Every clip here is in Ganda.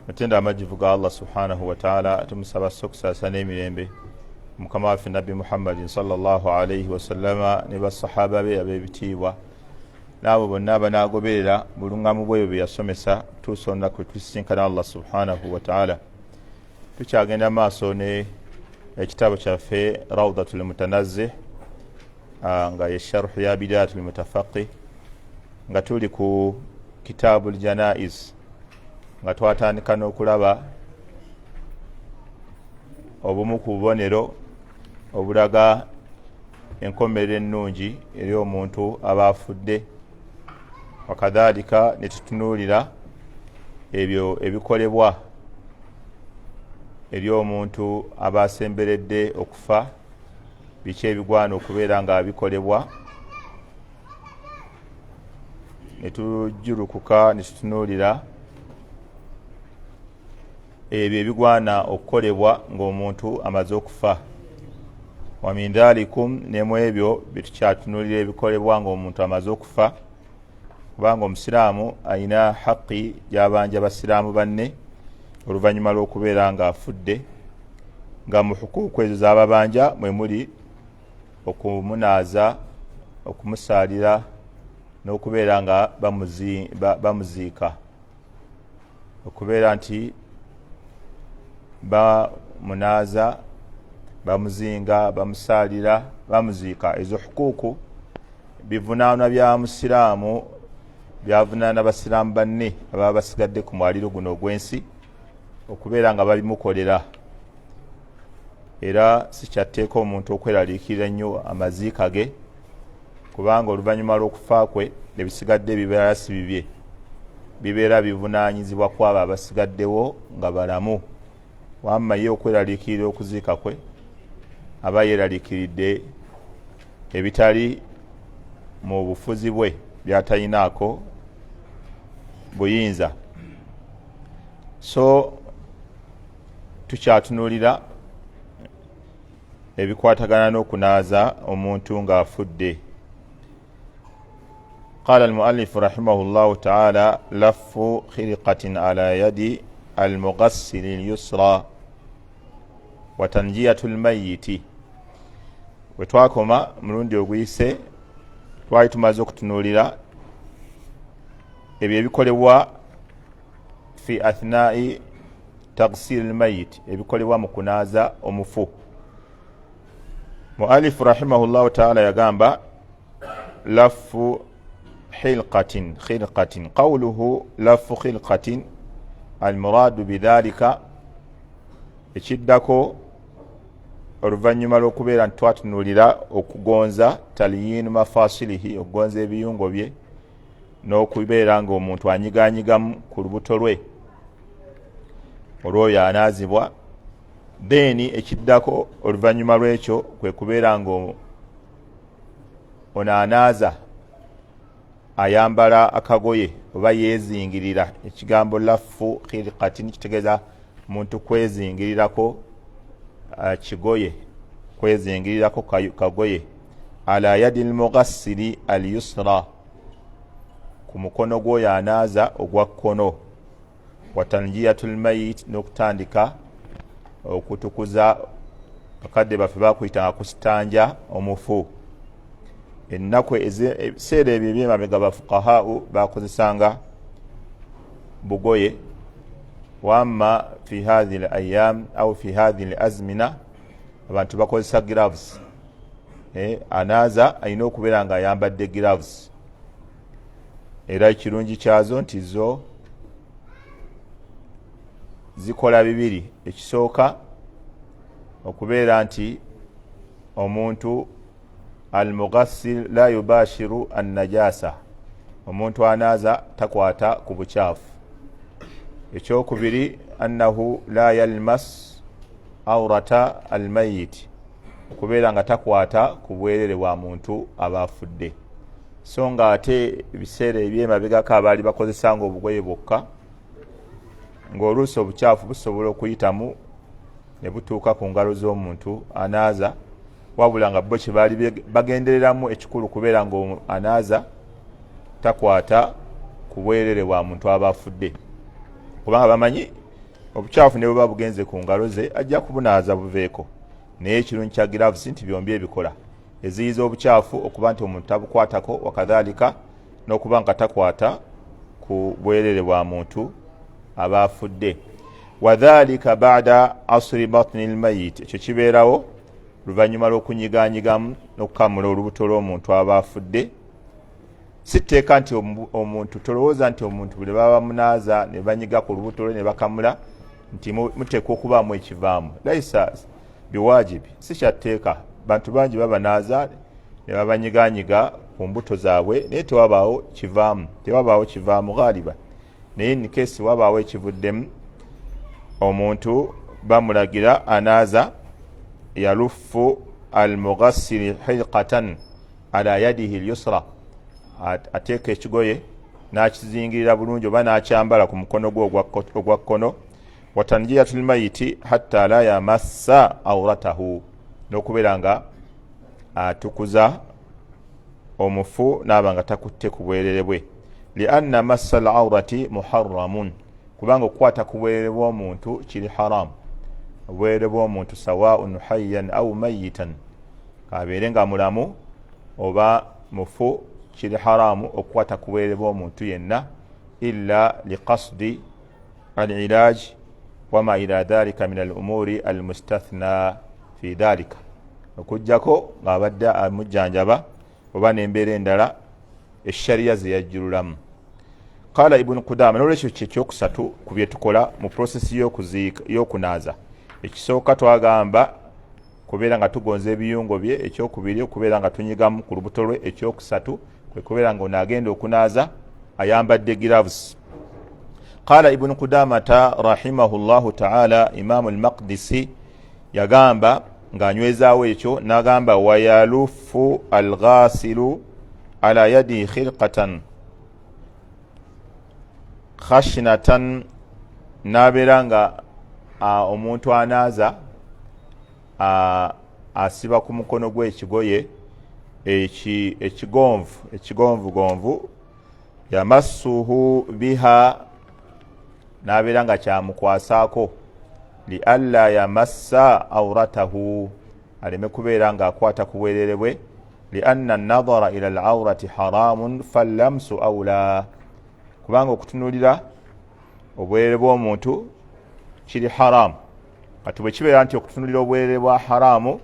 Matendo amajjuvu ga Allah subhanahu wataala, tumusaba sso okusaasa n'emirembe mukama waffe Nabbi Muhammadin salllah alaihi wasallama ne basahaba be ab'ebitiibwa n'abo bonna abanaagoberera buluŋŋamu bwebyo bye yasomesa tuusa olunaku lwe tusisinkana Allah subhanahu wataala. Tukyagenda maaso ne ekitabo kyaffe Raudatu lmutanazih, nga ye sharhu ya Bidayatu lmutafaqih, nga tuli ku Kitaabu ljanaiz, nga twatandika n'okulaba obumu ku bubonero obulaga enkomerero ennungi eri omuntu aba afudde, wakadhalika ne tutunuulira ebyo ebikolebwa eri omuntu aba asemberedde okufa, biki ebigwana okubeera nga bikolebwa, ne tujjulukuka ne tutunuulira ebyo ebigwana okukolebwa ng'omuntu amaze okufa. Wa min dhalikum, nemu ebyo byetukyatunuulira ebikolebwa ng'omuntu amaze okufa, kubanga omusiraamu alina haqi gyabanja basiraamu banne oluvannyuma lw'okubeera ng'afudde, nga mu hukuuku ezo z'ababanja mwe muli okumunaaza, okumusaalira n'okubeera nga bamuziika. Okubeera nti bamunaaza, bamuzinga, bamusaalira, bamuziika, ezo hukuuku bivunaanwa bya musiraamu, byavunaana basiraamu banne ababa basigadde ku mwaliro guno ogw'ensi okubeera nga babimukolera. Era sikyatteeka omuntu okweraliikirira ennyo amaziika ge, kubanga oluvannyuma lw'okufa kwe ebisigadde bibeera si bibye, bibeera bivunaanyizibwa ku abo abasigaddewo nga balamu. Wamma ye okweraliikirira okuziika kwe aba yeeraliikiridde ebitali mu bufuzi bwe, byatayinaako buyinza. So tukyatunuulira ebikwatagana n'okunaaza omuntu ng'afudde. Qala almuallifu rahimahu llahu taala: lafu khiriqatin ala yadi almughassili lyusra wa tanjiyatu lmayiti. Bwe twakoma mulundi oguyise, twali tumaze okutunuulira ebyo ebikolebwa fi athnai taghsil lmayit, ebikolebwa mu kunaaza omufu. Mualifu rahimahullahu taala yagamba lafu hilqatin khilqatin. Qawluhu lafu khilqatin, almuradu bidhalika, ekiddako oluvannyuma lw'okubeera nti twatunuulira okugonza, taliyinu mafasilihi, okugonza ebiyungo bye n'okubeera ng'omuntu anyiganyigamu ku lubuto lwe olwoyo anaazibwa. Then ekiddako oluvannyuma lw'ekyo kwe kubeera nga ono anaaza ayambala akagoye oba yeezingirira. Ekigambo lafu khirikatin kitegeeza muntu kwezingirirako kigoye, kwezingirirako kagoye, ala yadi lmughassili alyusra, ku mukono gw'oyo anaaza ogwa kkono, wa tanjiyatu lmayit, n'okutandika okutukuza. Bakadde baffe bakuyitanga kusitanja omufu. Ennaku ebiseera ebyo ebyemabega bafuqahau bakozesanga bugoye, wamma fi hathihi l ayam au fi hathihi l azmina abantu bakozesa gloves. Anaaza alina okubeera nga ayambadde gloves, era ekirungi kyazo nti zo zikola bibiri. Ekisooka, okubeera nti omuntu almughassil la yubashiru annajasa, omuntu anaaza takwata ku bukyafu. Ekyokubiri, annahu la yalmas aurata almayit, okubeera nga takwata ku bwerere bwa muntu aba afudde. So nga ate ebiseera ebyemabegako abaali bakozesanga obugoye bwokka, ng'oluusi obukyafu busobola okuyitamu ne butuuka ku ngalo z'omuntu anaaza, wabula nga bo kyebaali bagendereramu ekikulu kubeera nga anaaza takwata ku bwerere bwa muntu aba afudde, kubanga bamanyi Obukyafu ne buba bugenze ku ngalo ze, ajja kubunaaza buveeko. Naye ekirungi kya gloves nti byombi ebikola, eziyiza obukyafu okuba nti omuntu tabukwatako, wakadhalika n'okuba nga takwata ku bwerere bwa muntu aba afudde. Wadhalika bada asri batni lmayit, ekyo kibeerawo luvannyuma lw'okunyiganyigamu n'okukamula olubuto lw'omuntu aba afudde. Si tteeka nti omuntu, tolowooza nti omuntu buli baba bamunaaza ne banyiga ku lubuto lwe ne bakamula nti muteekwa okubaamu ekivaamu. Laisa biwajibi, si kya tteeka. Bantu bangi babanaaza ne babanyiganyiga ku mbuto zaabwe naye tewabaawo kivaamu, tewabaawo kivaamu ghaliba. Naye nkesi wabaawo ekivuddemu, omuntu bamulagira anaaza yalufu almughassili hilqatan ala yadihi lyusra, ateeka ekigoye n'akizingirira bulungi oba n'akyambala ku mukono gwe ogwa kkono. Watanjiyatu lmayiti hatta la yamassa auratahu, n'okubeera nga atukuza omufu n'aba nga takutte ku bwerere bwe. Lianna massa al aurati muharramun, kubanga okukwata ku bwerere bw'omuntu kiri haramu. Obwerere bw'omuntu sawaun hayyan au mayitan, kabeere nga mulamu oba mufu, kiri haramu okukwata ku bwerere bw'omuntu yenna, illa liqasdi al ilaj wama ila dhalika min al umuri al mustathna fi dhalika, okujjako ng'abadde amujjanjaba oba n'embeera endala eshariya ze yajjululamu. Qala Ibunu Kudama. Nolwekyo kyekyokusatu ku byetukola mu prosesi y'okunaaza. Ekisooka twagamba kubeera nga tugonza ebiyungo bye, ekyokubiri okubeera nga tunyigamu ku lubuto lwe, ekyokusatu kwe kubeera nga ono agenda okunaaza ayambadde gloves. Qala Ibunu Kudamata rahimahu llahu taala, Imamu Almaqdisi yagamba ng'anywezaawo ekyo n'agamba wayalufu alghasilu ala yadi khirqatan khashinatan, n'abeera nga omuntu anaaza asiba ku mukono gwe ekigoye ekigonvu ekigonvugonvu, yamassuhu biha, n'abeera nga kyamukwasaako, lialla yamassa auratahu, aleme kubeera ng'akwata ku bwerere bwe, lianna nadhara ila alaurati haramun fallamsu aula, kubanga okutunulira obwerere bw'omuntu kiri haramu. Kati bwe kibeera nti okutunulira obwerere bwa haramu,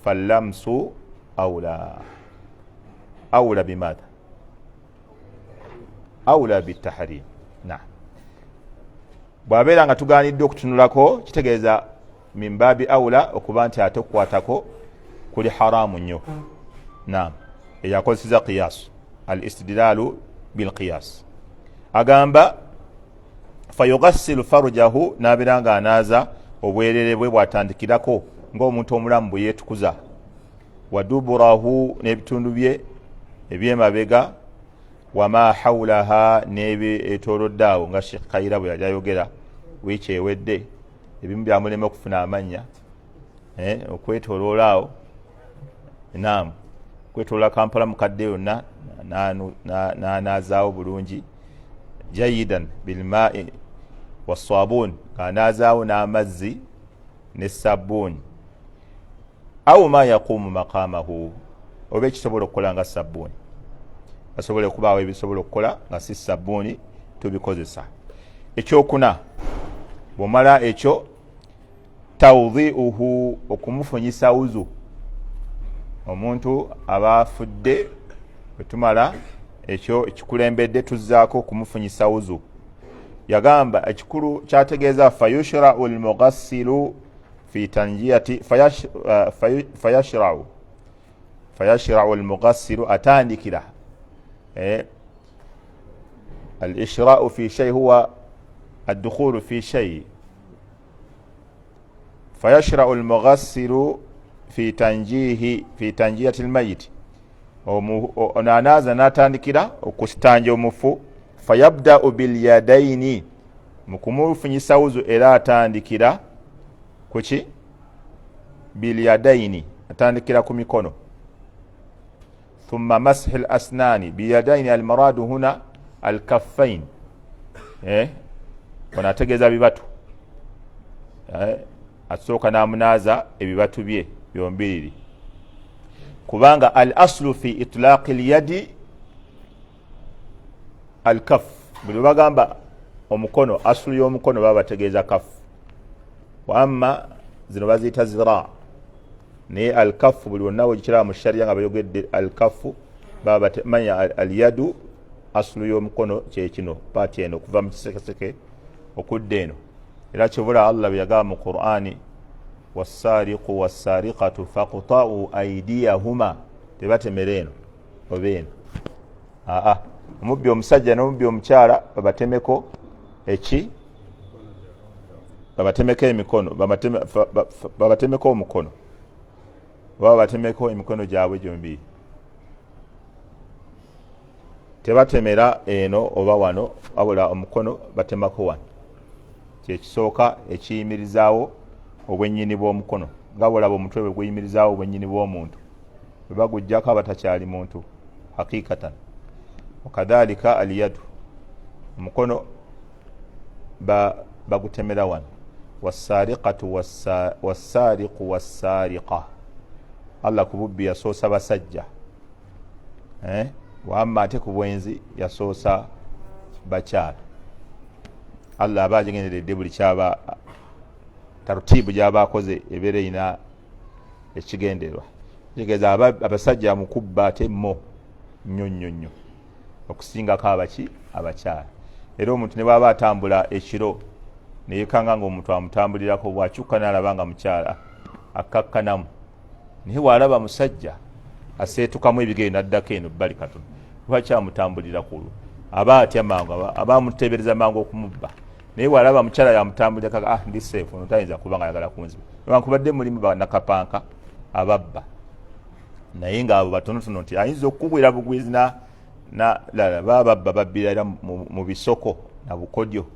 fallamsu aula. Aula bimadha? Aula bitahrim. Naam, bw'abeera nga tuganiddwa okutunulako, kitegeeza mimbabi aula okuba nti ate okukwatako kuli haramu nnyo. Naam, eyo akozeseza qiyas, al istidlalu bilqiyas. Agamba fayugassilu farujahu, n'abeera nga anaaza obwerere bwe bwatandikirako ng'omuntu omulamu bwe yeetukuza, waduburahu, n'ebitundu bye ebyemabega, wama haulaha, n'ebyetolodde awo, nga Sheekh Kaira bwe yali ayogera wiiki ewedde, ebimu byamulema okufuna amannya, okwetoloola awo. Naam, okwetoloola Kampala mukadde yonna n'anaazaawo bulungi jayidan bilmai wasabun, ng'anaazaawo n'amazzi ne sabbuuni, au ma yaquumu maqamahu, oba ekisobola okukola nga sabbuuni. Basobola okubaawo ebisobola okukola nga si sabbuuni, tubikozesa. Ekyokuna, bwomala ekyo, tawdhiuhu, okumufunyisa wuzu omuntu aba afudde. Bwetumala ekyo ekikulembedde, tuzzaako okumufunyisa wuzu. Yagamba ekikulu kyategeeza fayushrau lmughassilu fi tanjiyati, fayashrau lmughassilu, atandikira alishrau fi shay huwa addukhulu fi shay, fayashrau lmughassilu fi tanjihi, fi tanjiyati lmayiti, ono anaaza n'atandikira okusitanja omufu. Fayabdau bilyadaini, mu kumufunyisa wuzu era atandikira kuki? Bilyadaini, atandikira ku mikono. Thumma mashi l asnani bilyadaini, almaradu huna alkaffain, ono ategeeza bibatu. Asooka n'amunaaza ebibatu bye byombiriri, kubanga al aslu fi itlaqi lyadi al kaf. Buli webagamba omukono, asulu y'omukono baba bategeeza kafu. Wamma zino baziyita zira, naye alkafu buli wonna wekiraba mu sharia nga bayogedde alkafu, baba manya alyadu, asulu y'omukono kyekino, paati eno okuva mu kisekeseke okudda eno. Era kyobula Allah bwe yagamba mu Qur'ani, wassariqu wassariqatu faqta'u aidiyahuma, tebatemera eno oba eno, aa omubbi omusajja n'omubbi omukyala babatemeko eki? Babatemeko emikono, babatemeko omukono oba babatemeko emikono gyabwe gyombi. Tebatemera eno oba wano, wabula omukono batemako wano. Kyekisooka ekiyimirizaawo obwennyini bw'omukono, nga bwolaba omutwe bwe guyimirizaawo obwennyini bw'omuntu, bwe bagujjako aba takyali muntu hakikatan. Wakadhalika alyadu, omukono bagutemera wano. Wasariqatu wassariqu wassariqa, Allah ku bubbi yasoosa basajja, eh? Wamma ate ku bwenzi yasoosa bakyala. Allah aba agenderedde buli kyaba tarutibu gyaba akoze ebeera erina ekigenderwa. Kitegeeza abasajja mukubba ate mo nnyo nnyo nnyo okusingako abaki abakyala. Era omuntu ne bwaba atambula ekiro neyekanga nga omuntu amutambulirako, bwakyuka nalaba nga mukyala akkakkanamu, naye bwalaba musajja aseetukamu ebigere naddako eno bbali katono. Lwaki amutambulira kulu? Aba atya mangu, aba amuteebereza mangu okumubba. Naye bwalaba mukyala yamutambulira kaga, ah, ndi safe, ono tayinza kuba nga ayagala kunziba. Newankubadde mulimu banakapanka ababba, naye ngaabo batonotono, nti ayinza okukugwira bugwizi lala baba babba babbira era mu bisoko na bukodyo.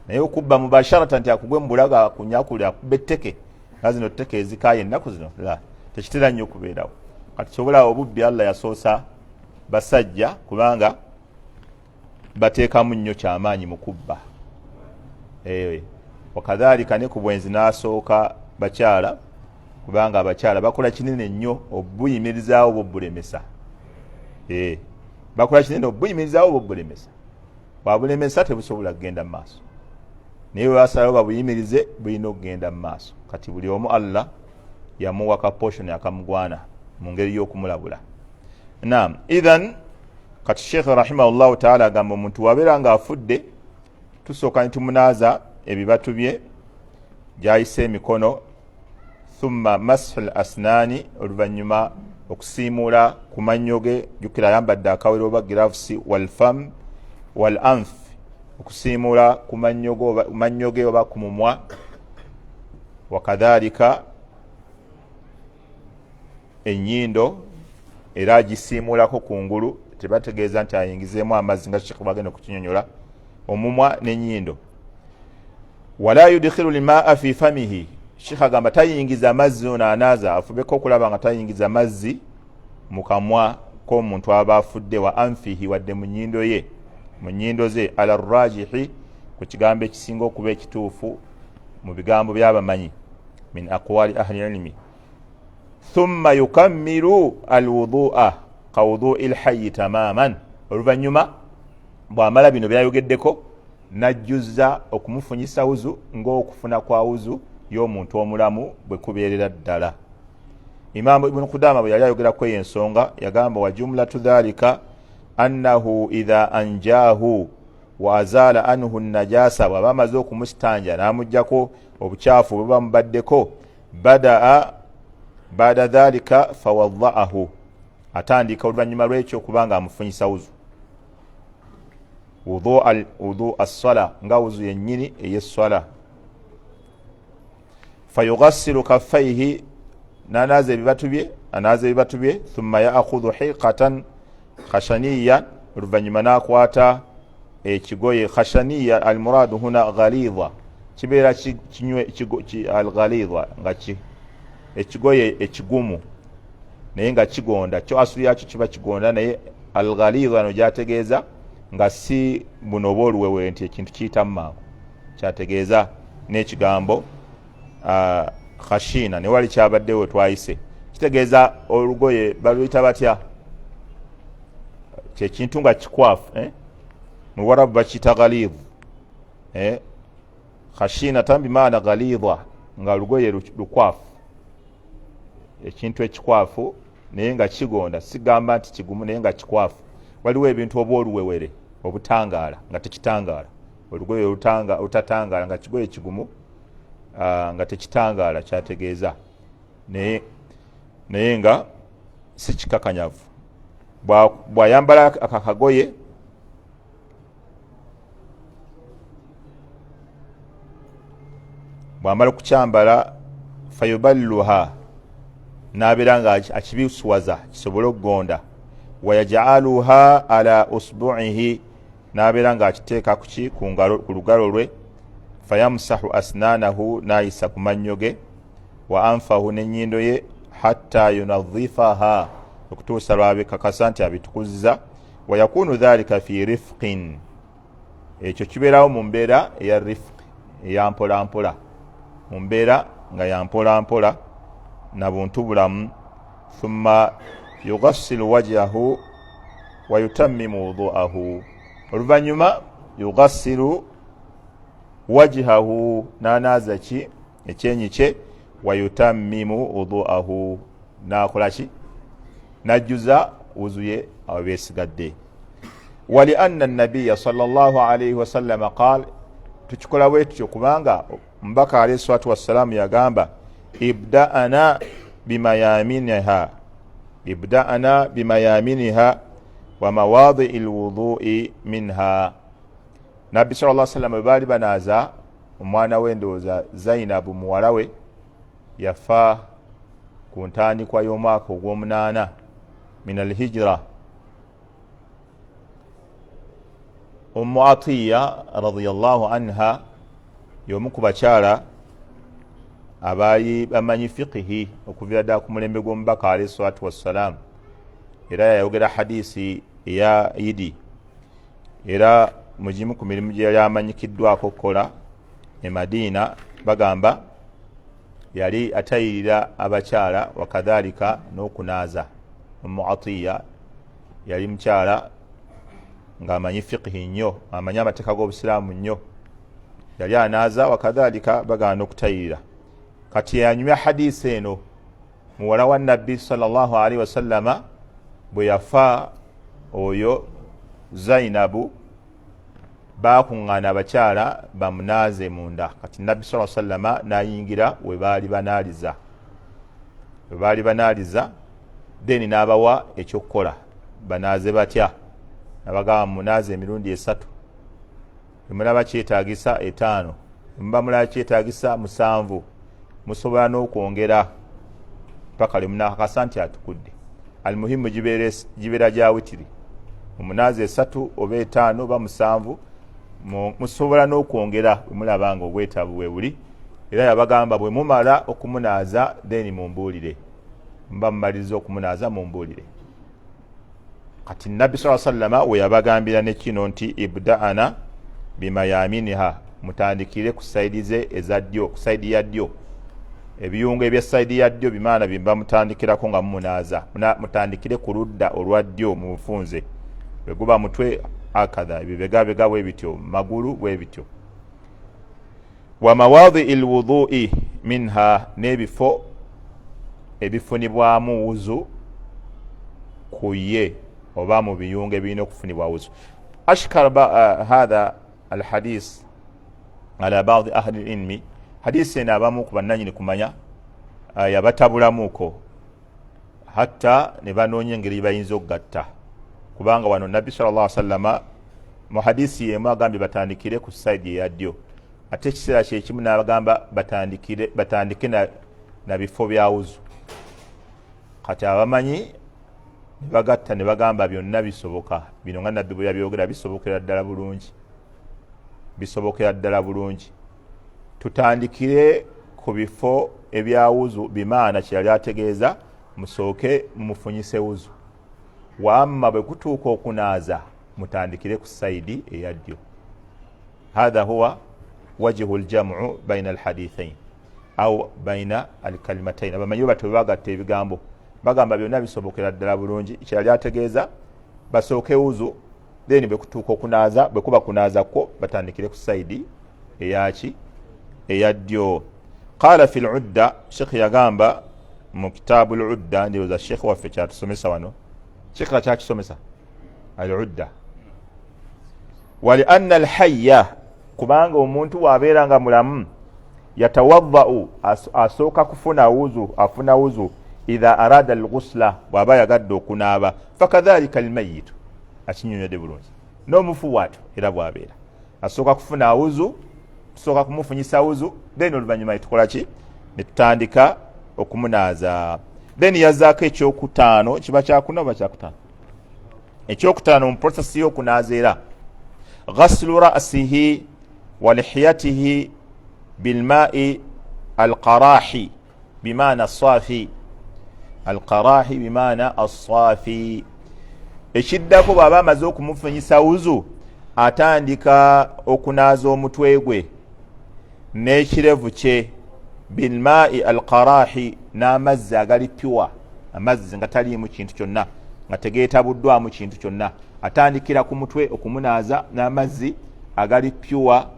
Naye okubba mubasharata nti akugwe mu bulago, akunyakule, akuba etteke nga zino tteke ezikaaya ennaku zino, la, tekitera nnyo okubeerawo. Kati kyobulaba obubbi Allah yasoosa basajja kubanga bateekamu nnyo kyamaanyi mu kubba. Wakadhalika ne ku bwenzi n'asooka bakyala, kubanga abakyala bakola kinene nnyo obuyimirizaawo bwobulemesa. Bakola kinene obuyimirizaawo bwobulemesa, bwabulemesa tebusobola kugenda mu maaso, naye bwebasalawo babuyimirize bulina okugenda mu maaso. Kati buli omu Allah yamuwa ka portion akamugwana mu ngeri y'okumulabula. Naam, idhan kati Sheikh rahimahullahu taala agamba omuntu wabeera nga afudde, tusooka nitumunaaza ebibatu bye gyayise emikono, thumma mashu l asnaani, oluvannyuma okusiimuula ku mannyo ge. Jjukira ayambadde akawero oba giravusi. Walfam wal anf, okusiimuula ku mannyo ge oba ku mumwa. Wakadhalika ennyindo era agisiimuulako kungulu, tebategeeza nti ayingizeemu amazzi nga Sheikh bagenda okukinyonyola, omumwa n'ennyindo. Wala yudkhilu lmaa fi famihi, Sheikh agamba tayingiza mazzi. Ono anaaza afubeko okulaba nga tayingiza mazzi mu kamwa k'omuntu aba afudde, wa anfihi, wadde mu nnyindo ye, mu nnyindo ze, ala rajihi, ku kigambo ekisinga okuba ekituufu mu bigambo by'abamanyi, min aqwali ahli ilmi. Thumma yukammilu alwudua kawudui lhayi tamaman, oluvannyuma bw'amala bino byayogeddeko n'ajjuza okumufunyisa wuzu ng'okufuna kwa wuzu y'omuntu omulamu bwe kubeerera ddala. Imaamu Ibunu Kudama bwe yali ayogerako eyo ensonga yagamba, wa jumlatu dhalika annahu idha anjaahu wa azaala anhu najasa, bw'aba amaze okumusitanja n'amugjako obukyafu bwe buba mubaddeko, badaa bada dhalika fawadhaahu, atandika oluvannyuma lwekyo okuba nga amufunyisa wuzu, wudu assala, nga wuzu yennyini eyesswala. Fayugassilu kaffaihi, nanaaza ebibatu bye, anaaza ebibatu bye. Thumma yaakhudhu hiqatan khashaniya, oluvannyuma n'akwata ekigoye. Khashaniya, almuradu huna ghalidha, kibeera alghalidha nga ekigoye ekigumu naye nga kigonda, kyo asulu yakyo kiba kigonda, naye alghalidha no gyategeeza nga si buno oba oluwewe nti ekintu kiyitamu mangu, kyategeeza n'ekigambo Khashina newali kyabaddewo twayise kitegeeza olugoye baluyita batya? Kyekintu nga kikwafu, eh? Mu Luwarabu bakiyita ghalidh, eh? Khashinatan bimaana ghalidha, nga lugoye lukwafu, ekintu ekikwafu naye nga kigonda, sigamba nti kigumu naye nga kikwafu. Waliwo ebintu oba oluwewere obutangaala nga tekitangaala, olugoye olutatangaala nga kigoye kigumu, nga tekitangaala, kyategeeza naye nga si kikakanyavu. Bw'ayambala akakagoye bw'amala okukyambala, fayuballuha, n'abeera nga akibisuwaza kisobole okugonda, wayajaaluha ala usbuihi, n'abeera nga akiteeka kuki ku lugalo lwe, fayamsahu asnanahu, n'ayisa ku mannyo ge, wa anfahu, n'ennyindo ye, hatta yunadhifaha, okutuusa lwabikakasa nti abitukuzza. Wayakunu dhalika fi rifqin, ekyo kibeerawo mu mbeera eya rifq, eya mpolampola, mu mbeera nga ya mpolampola na buntu bulamu. Thumma yugassilu wajhahu wayutammimu wuduahu, oluvannyuma yugassilu wajhahu, n'anaaza ki ekyenyi kye, wayutammimu wuduahu, n'akola ki, n'ajjuza wuzu ye awo beesigadde. Walianna nabiya salllah alaihi wasallama qaal, tukikola bwe tutyo kubanga omubaka alaihi salatu wassalaamu yagamba, ibda'ana bimayaminiha, ibda'ana bimayaminiha wa mawadii lwudui minha. Nabbi sal lla salama bwe baali banaaza omwana we, ndowooza Zainabu muwala we, yafa ku ntandikwa y'omwaka ogw'omunaana min alhijira. Ummu Atiya radiallahu anha y'omu ku bakyala abaali bamanyi fiqihi okuviira ddala ku mulembe gw'omubaka alaihi salatu wassalaamu, era yayogera hadisi eya idi. Era mu gimu ku mirimu gye yali amanyikiddwako okukola e Madiina, bagamba yali atayirira abakyala wakadhalika n'okunaaza. Ummu Atiya yali mukyala ng'amanyi fiqihi nnyo, amanyi amateeka g'obusiraamu nnyo, yali anaaza wakadhalika bagamba n'okutayirira. Kati yanyumya hadisi eno, muwala wa nabbi sallallahu alaihi wasallama bwe yafa oyo Zainabu, bakuŋŋaana abakyala bamunaaze munda. Kati nabbi saa sallama n'ayingira we baali banaaliza, we baali banaaliza, then n'abawa ekyokukola, banaaze batya? Nabagamba munaaze emirundi esatu, emulaba kyetaagisa etaano, emuba mulaba kyetaagisa musanvu, musobola n'okwongera paka lwe munakakasa nti atukudde. Almuhimu gibeera gya witiri, omunaazi esatu oba etaano oba musanvu, musobola n'okwongera bwe mulaba nga obwetaavu bwe buli. Era yabagamba bwe mumala okumunaaza then mumbuulire, muba mumaliriza okumunaaza mumbuulire. Kati nabbi saa sallama we yabagambira ne kino nti ibda'ana bimayaminiha, mutandikire ku saidi ze eza ddyo, ku saidi ya ddyo, ebiyungo ebya saidi ya ddyo, bimaana bimba mutandikirako nga mumunaaza, mutandikire ku ludda olwa ddyo mu bufunze, bwe guba mutwe akadha, ebibegabega bwe bityo, magulu bwe bityo, wa mawadii lwudui minha, n'ebifo ebifunibwamu wuzu ku ye oba mu biyungo ebirina okufunibwa wuzu. Ashkar hatha alhadis ala badi ahli lilmi, hadisi eno abamu ku bannanyini kumanya yabatabulamuko hatta ne banoonya engeri gyebayinza okugatta, kubanga wano nabbi sal llah sallama mu hadisi yemu agambye batandikire ku saidi eya ddyo, ate ekiseera kyekimu n'abagamba batandike na bifo bya wuzu. Kati abamanyi ne bagatta ne bagamba byonna bisoboka, bino nga nabbi bwe yabyogera bisobokera ddala bulungi, bisobokera ddala bulungi. Tutandikire ku bifo ebya wuzu, bimaana kyeyali ategeeza musooke mumufunyise wuzu, wamma bwe kutuuka okunaaza mutandikire ku saidi eya ddyo. Hatha huwa wajihu ljamu baina alhadithain. Au baina alkalimatain, abamanyi bwe batyo bebagatta ebigambo, bagamba byonna bisobokera ddala bulungi. Kyeyali ategeeza basooke wuzu, then bwekutuuka okunaaza, bwe kuba kunaaza kwo batandikire ku saidi eyaki, eya ddyo. Qala fi ludda, shekhe yagamba mu kitaabu ludda, ndowooza shekhe waffe kyatusomesa wano, shekhe akyakisomesa al udda. Walianna alhayya, kubanga omuntu wabeera nga mulamu, yatawadau, asooka kufuna wuzu, afuna wuzu idha arada alghusla, bw'aba ayagadde okunaaba. Fakadhalika almayitu, akinyonyodde bulungi, n'omufu bwatyo era bw'abeera asooka kufuna wuzu, tusooka kumufunyisa wuzu, then oluvannyuma netukola ki, netutandika okumunaaza. Then yazaako ekyokutaano, kiba kyakuna oba kyakutaano? Ekyokutaano mu process y'okunaaza era ghaslu rasihi wa lihiyatihi bilmai alqarahi bimaana safi, alqarahi bimaana assafi. Ekiddako, bw'aba amaze okumufunyisa wuzu, atandika okunaaza omutwe gwe n'ekirevu kye bilmai alqarahi, n'amazzi agali piwa, amazzi nga taliimu kintu kyonna, nga tegeetabuddwamu kintu kyonna. Atandikira ku mutwe okumunaaza n'amazzi agali pyuwa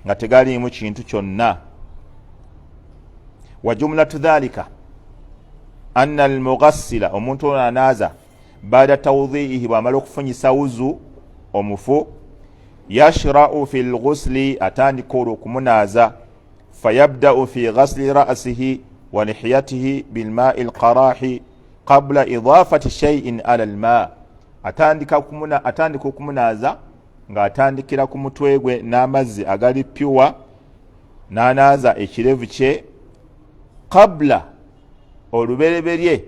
nga tegaliimu kintu kyonna. Wa jumlatu dhalika anna almughassila, omuntu ono anaaza, bada tawdhiihi, bwamala okufunyisa wuzu omufu, yashrau fi lghusli, atandika olwo okumunaaza, fayabdau fi ghasli rasihi wa lihiyatihi bilmai lqarahi qabla idafati shaiin ala lma, atandika okumunaaza ng'atandikira ku mutwe gwe n'amazzi agali pyuwa, n'anaaza ekirevu kye qabla, olubereberye,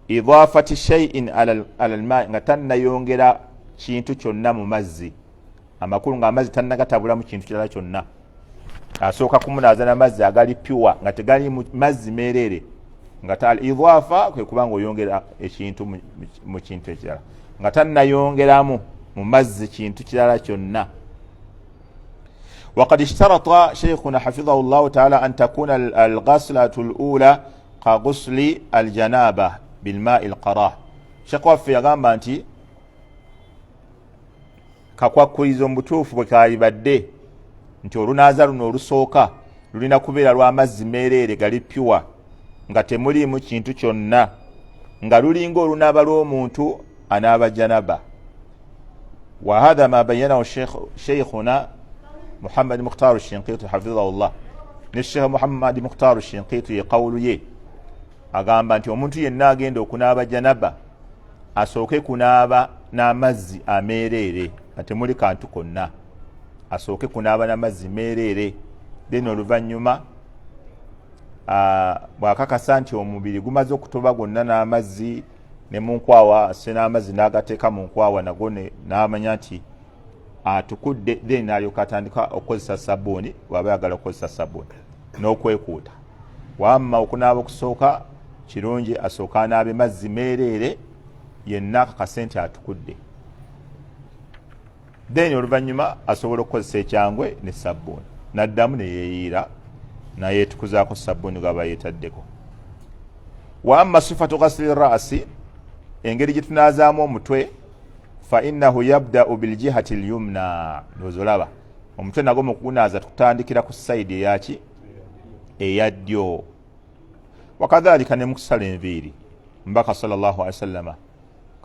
idafati shaiin ala lmai, nga tannayongera kintu kyonna mu mazzi. Amakulu nga amazzi tannagatabulamu kintu kirala kyonna, asooka kumunaaza n'amazzi agali pyuwa nga tegali mazzi meereere, nga al idafa kwe kuba nga oyongera ekintu mu kintu ekirala, nga tannayongeramu mu mazzi kintu kirala kyonna. Wakad ishtarata sheikhuna hafizahu llahu taala an takuna alghaslatu lula ka gusli aljanaba bilmai lqarah. Shekh waffe yagamba nti kakwakkulizo mu butuufu bwe kalibadde nti olunaaza luno olusooka lulina kubeera lw'amazzi meereere gali pyuwa nga temuliimu kintu kyonna, nga lulinga olunaaba lw'omuntu anaaba janaba. Wahatha ma bayanahu sheikhuna Muhammad Mukhtaru Shinkitu hafidhahullah. Ne Sheikh Muhammad Mukhtaru Shinkitu ye kawulu ye agamba nti omuntu yenna agenda okunaaba janaba asooke kunaaba n'amazzi ameereere nga temuli kantu konna, asooke kunaaba n'amazzi meereere, then oluvannyuma bw'akakasa nti omubiri gumaze okutoba gwonna n'amazzi ne mu nkwawa, ase n'amazzi n'agateeka mu nkwawa nago n'amanya nti atukudde, then n'alyoka atandika okukozesa sabbuuni bw'aba ayagala okukozesa sabbuuni n'okwekuuta. Wamma okunaaba okusooka kirungi asooka anaabe mazzi meereere yenna akakase nti atukudde, then oluvannyuma asobola okukozesa ekyangwe ne sabbuuni n'addamu ne yeeyiira nayeetukuzaako sabbuuni gwaba yeetaddeko. Wa amma sifatu ghasili rasi, engeri gye tunaazaamu omutwe, fa innahu yabdau biljihati lyumna. Ndowooza olaba omutwe nagwo mu kugunaaza tutandikira ku sayidi eyaki, eya ddyo. Wakadhalika ne mukusala enviiri, mbaka sallallahu alaihi wasallama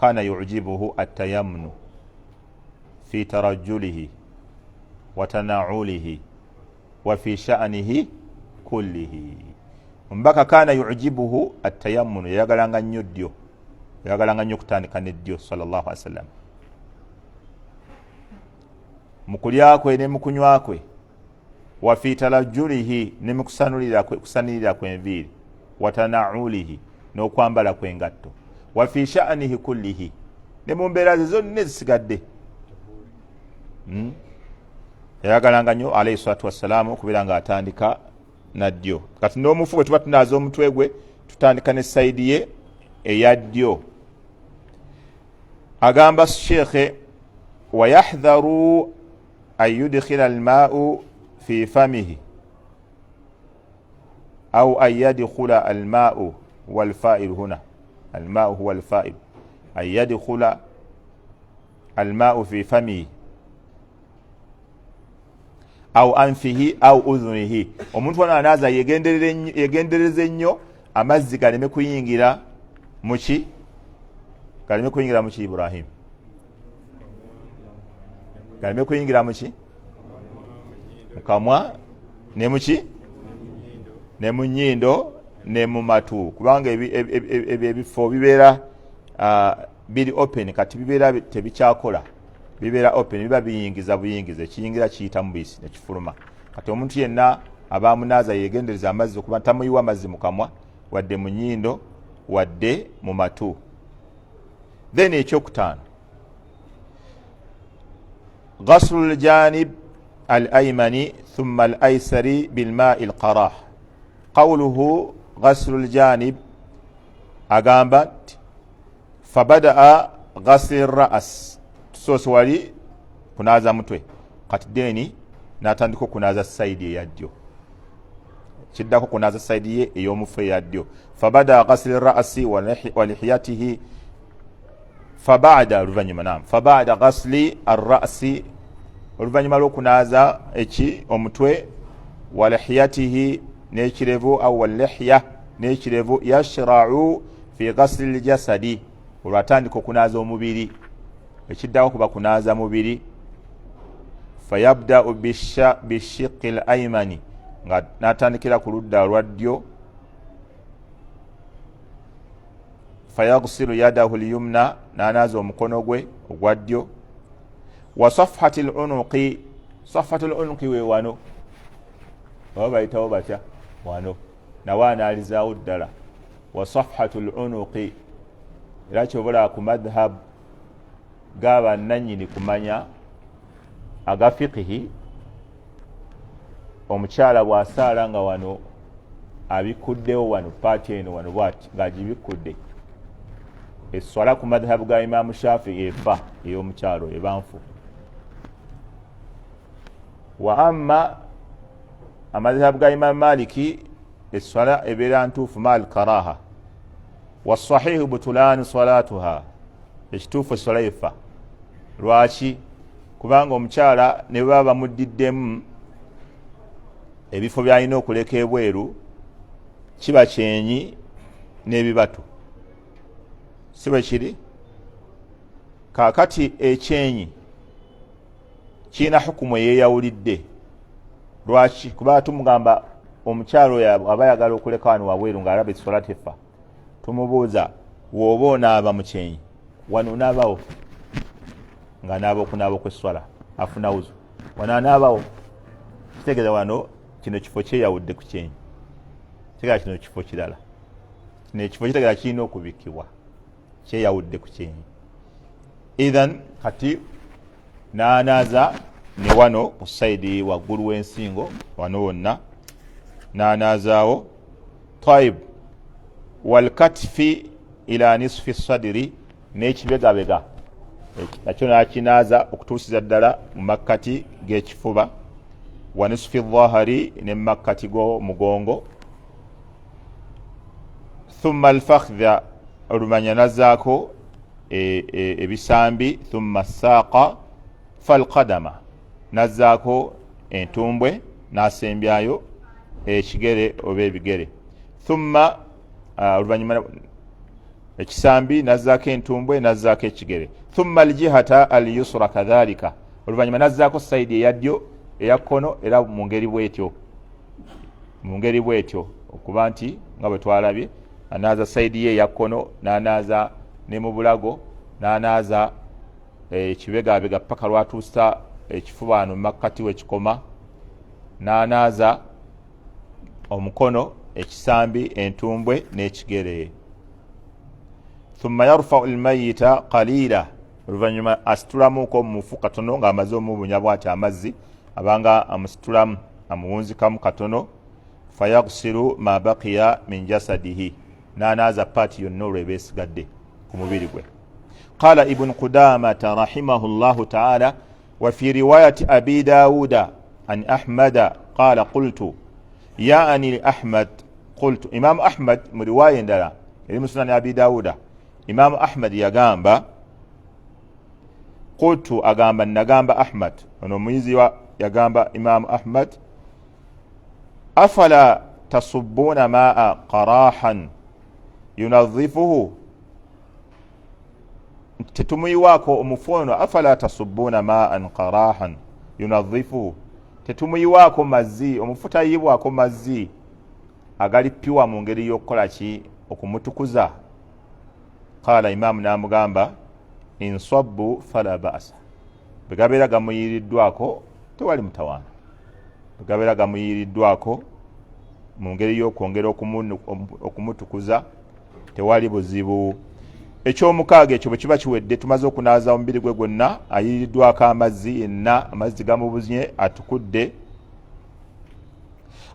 kana yujibuhu atayamnu fi tarajulihi wa tanaulihi wa fi sha'nihi kullihi. Omubaka kana yujibuhu atayamunu, yayagalanga nnyo ddyo, yayagalanga nnyo okutandika neddyo sallallahu alaihi wasallam mu kulya kwe ne mu kunywa kwe, wa fi talajulihi, ne mu kusanirira kwenviiri, wa tanaulihi, n'okwambala kw'engatto, wa fi sha'nihi kullihi, ne mu mbeera ze zonna ezisigadde. Yayagalanga nnyo alaihi salatu wassalaamu okubeera nga atandika na ddyo. Kati n'omufu bwe tuba tunaaza omutwe gwe tutandika ne sayidi ye eya ddyo. Agamba sheekhe wayahdharu an yudkhila almaau fi famihi. Au an yadkhula almau huwa alfailu huna, almau huwa alfailu, an yadkhula almau fi famihi au anfihi au udhunihi. Omuntu wano anaaza yegendereze nnyo amazzi galeme kuyingira muki, galeme kuyingira muki Ibrahim, galeme kuyingira muki, mukamwa ne muki ne mu nnyindo ne mu matu, kubanga ebyo ebifo bibeera biri open. Kati bibeera tebikyakola, bibeera open, biba biyingiza buyingiza, ekiyingira kiyita mubisi nekifuluma. Kati omuntu yenna aba munaaza yegendereza amazzi okuba tamuyiwa amazzi mu kamwa wadde mu nyindo wadde mu matu. Then ekyokutaano, ghaslu ljanib al aimani thumma al aisari bilmai lqarah. Qawluhu ghaslu ljanib, agamba nti fabadaa ghasli ras, tusoose wali kunaaza mutwe, kati deni natandika okunaaza saidi eya ddyo, kiddako kunaaza saidi ye ey'omufu eya ddyo. Fabadaa ghasli rasi wa lihiyatihi, fabada oluvanyuma, nam fabada ghasli arrasi, oluvannyuma lw'okunaaza eki omutwe, wa lihiyatihi n'ekirevu, au walihya n'ekirevu, yashrau fi ghasli ljasadi, olwo atandika okunaaza omubiri. Ekiddako kuba kunaaza mubiri. Fayabdau bishiqi l aimani, nga natandikira ku ludda olwa ddyo. Fayaghsilu yadahu lyumna, nanaaza omukono gwe ogwa ddyo. Wa safhati l unuqi, safhati l unuqi we wano oba bayitawo batya wano, nawe anaalizaawo ddala. Wa safhatu l unuqi, era kyobola ku madhhab gabannanyini kumanya aga fiqihi, omukyala bw'asaala nga wano abikuddewo wano paati eno wano bwati ng'agibikudde, eswala ku madhhabu ga Imaamu Shafi efa ey'omukyalo eba nfu. Wa amma amadhhabu ga Imaamu Maliki, eswala ebeera ntuufu maal karaha, wasahihu butulani salatuha, ekituufu eswala efa. Lwaki? Kubanga omukyala ne baba bamuddiddemu ebifo byalina okuleka ebweru, kiba kyenyi n'ebibatu, si bwe kiri? Kaakati ekyenyi kirina hukumu eyeyawulidde. Lwaki? Kubanga tumugamba omukyalo oyo aba ayagala okuleka wano wabweru ng'alaba eswala tefa, tumubuuza, wooba onaaba mu kyenyi wano onaabawo? Nga naaba okunaaba okweswala afuna wuzu, wano anaabawo? Kitegeeza wano kino kifo kyeyawudde ku kyenyi, kitegeeza kino kifo kirala, kino ekifo kitegeeza kirina okubikkibwa, kyeyawudde ku kyenyi. Ithan kati n'anaaza ne wano ku saidi waggulu w'ensingo wano wonna n'anaazaawo. Taib walkatfi ila nisfi sadiri, n'ekibegabega nakyo n'akinaaza okutuusiza ddala mu makkati g'ekifuba, wa nisfi dhahari, ne mu makkati g'omugongo. Thumma alfakhdha, olumanya nazaako ebisambi. Thumma saaqa falqadama, nazaako entumbwe, n'asembyayo ekigere oba ebigere. Thumma oluvanyuma ekisambi nazzaako entumbwe, nazzaako ekigere. Thumma aljihata al yusra kadhalika, oluvanyuma nazzaako saidi eya ddyo, eya kkono, era mu ngeri bwetyo, mu ngeri bwetyo, okuba nti nga bwe twalabye, anaaza saidi ye eya kkono, n'anaaza ne mu bulago, n'anaaza ekibegabega paka lwatuusa ekifubaano mu makkati wekikoma, n'anaaza omukono, ekisambi, entumbwe n'ekigere. Thumma yarfau lmayita qalila, oluvannyuma asitulamuuko omufu katono ng'amaze omubunya bwati amazzi, abanga amusitulamu amuwunzikamu katono. Fayaghsilu ma baqiya min jasadihi, n'anaaza paati yonna olwo eba esigadde ku mubiri gwe. Qala Ibnu Qudamata rahimahu llahu taala, wa fi riwayati Abi Dawuda an Ahmada qala qultu yaani li Ahmad. Qultu, Imamu Ahmad mu riwaya endala eri mu Sunani Abi Dawuda, Imamu Ahmad yagamba, qultu, agamba nagamba Ahmad, ono omuyizi wa yagamba Imamu Ahmad, afala tasubbuuna maa qarahan yunadhifuhu, tetumuyiwaako omufu ono, afala tasubbuuna maan qarahan yunadhifuhu, tetumuyiwaako mazzi, omufu tayibwako mazzi agali piwa mu ngeri y'okukola ki, okumutukuza. Qaala, imaamu n'amugamba, insabbu fala ba'sa, bwe gabeera gamuyiriddwako tewali mutawaana, bwe gabeera gamuyiriddwako mu ngeri y'okwongera okumutukuza tewali buzibu. Ekyomukaaga ekyo bwe kiba kiwedde, tumaze okunaaza omubiri gwe gwonna, ayiriddwako amazzi yenna, amazzi gamubuzye, atukudde.